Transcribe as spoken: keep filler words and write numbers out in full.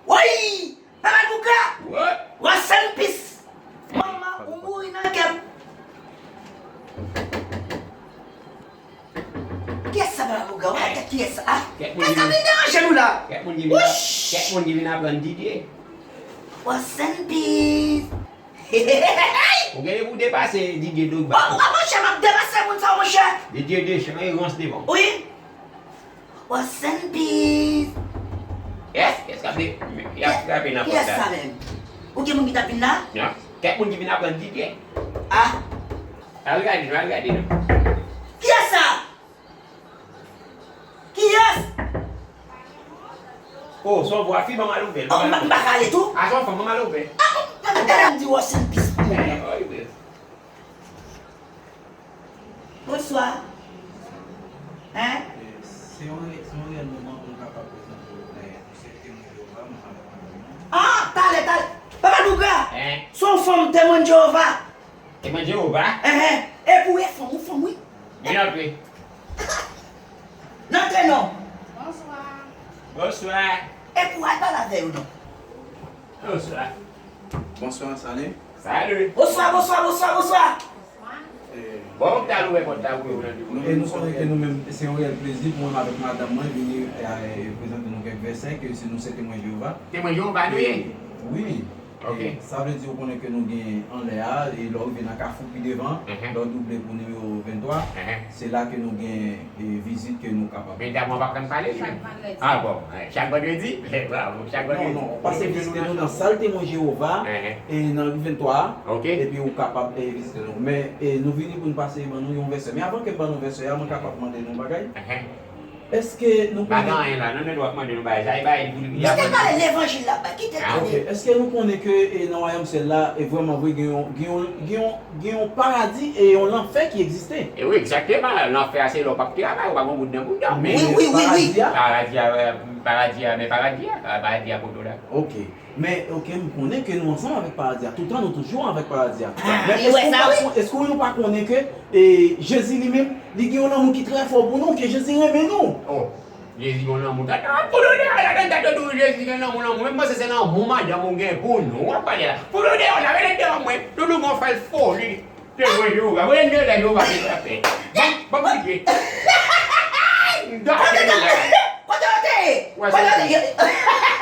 Woy! Papa Douga! What? Rest in peace! Manman, ou mouri nan kè m. Kiyès sa, Papa Douga? Ou pa tèt kiyès sa? Ah, kèk moun ki vin deranje nou la. Kèk moun ki vin ap- kèk moun ki vin aprann Didye. Rest in peace! Ou genlè pou depase Didye Douga. Ou, ou, monchè, m ap depase moun sa, monchè. Didye Dechan e rans devan. Wi. Rest in peace. Yes, yes, k ap de- y ap frape nan pòt la. Kiyès sa menm? Ou gen moun ki t ap vin la? Non. Kèk moun ki vin aprann Didye. Ah. Al gade nou, al gade nou. Kiyès sa? Kiyès? Oh, se yon vwa fi, ban m al ouvè l. Oh, m pa ka ale tou? A, se yon fanm, ban m al ouvè l. Ah, m di rest in peace pou moun nan. Bonswa. Hein? Se yon, se yon rèl moman pou nou kapab prezante w, eh, nou se Temwen Jewova, mwen avèk madanm mwen. Ah, talè, talè. Papa Douga! Hein? Se yon fanm Temwen Jewova. Temwen Jewova? Enhen. Epi w e fanm, ou fanm, wi. Vin antre. N antre non. Bonswa. Bonswa. Epi w al pale avè yo non. Bonswa. Bonswa, salut. Salut. Bonswa, bonswa, bonswa, bonswa. Bon, m t al ouvè pòt la pou yo nan. E nou konnen ke nou menm, se yon reyèl plezi pou mwen avèk madanm mwen vini, e, prezante nou kèk vèsè ke se nou se Temwen Jewova. Temwen Jewova nou ye? Wi. Ok. E sa vle di ou konnen ke nou gen anlè a, e lè w rive nan kafou pi devan, lè w double pou nimewo venntwa, se la ke nou gen e vizit ke nou kapab. Men dam ou p ap konn pale li menm. Ah bon, eh, chak vandredi? Eh, bravo, chak vandredi. Non, non, pase vizite nou nan sal Temwen Jewova, e nan ri venntwa a, epi ou kapab e vizite nou. Men e nou vini pou n pase ban nou yon vèsè. Men avan ke m ban nou vèsè a, mwen kapab mande nou yon bagay? Èske nou konnen... Pa gen anyen la, non, men nou ap mande nou bagay. Sa e bagay pou li. Kite pale levanjil la, kite pale. Ok, èske nou konnen ke e nan wayòm syèl la, e vrèman vre, gen yon, gen yon, gen yon gen yon paradi e yon lanfè ki egziste. E wi, egzakteman. Lanfè a se lè w p ap travay, ou pa gen goud nan bouda w. Men wi, wi, wi, wi. Paradi a, paradi a, men paradi a, paradi a poto la. Ok. Men, ok, m konnen ke nou ansanm avèk paradi a. Toutan, nou toujou avèk paradi a. Men èske ou pa kon- èske nou pa konnen ke e, Jezi li menm, li gen yon lanmou ki trè fò pou nou, ke Jezi renmen nou? Oh. Jezi gon lanmou. Tande, fout ou deyò la, tande, tande, Jezi gen lanmou, lanmou. Men m panse se lanmou madanm ou gen pou nou w ap pale la. Fout ou deyò la, rete deyò mwen. Doudou gon fè l foli. Te mwen Jewova, mwen de lè Jewova te frape. Ban, ban m pike. M dòmi la. Kote yo te ye? Kote yo te ye? Kote yo te ye?